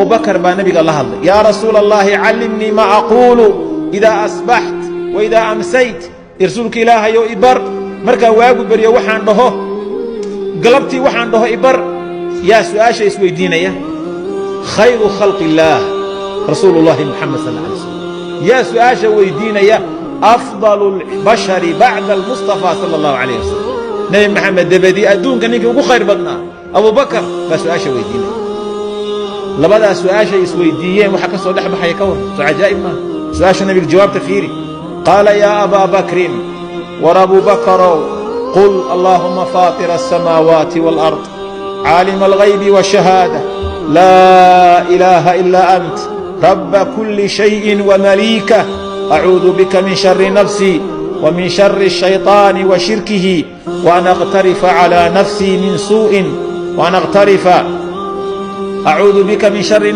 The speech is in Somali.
Abubakar baa nabiga la hadlay: "Yaa Rasuul Allahi, callimnii maa aquulu idaa asbaxt wa idaa amsayt." Rasuulka Ilaahayow, ibar markaa waagu beryo waxaan dhaho, galabtii waxaan dhaho ibar. Yaa su'aasha isweydiinaya? Khayru khalqi illaah, Rasuulu Llahi Muxamed sal alay slam. Yaa su'aasha weydiinaya? Afdalu lbashari bacda almustafa sala allahu alayh wasalam, Nebi Maxamed dabadii adduunka ninkii ugu khayr badnaa, Abubakar baa su'aasha weydiinaya. Labadaa su'aashay isweydiiyeen waxa ka soo dhex baxaya ka warran? Soo cajaa'ib maaha su'aasha nabiga? Jawaabta fiiri: qaala: "Yaa Abaa Bakrin, war Abubakarow, qul: Allaahuma faatira asamaawaati waalard, caalima alghaybi waashahaada, laa ilaaha ilaa ant, rabba kulli shayin wamaliikah, acuudu bika min shari nafsii wa min shari الshayطaani wa shirkihi wa an aqtarifa calىa nafsii min suuءin wa an aqtarifa, acuudu bika min shari."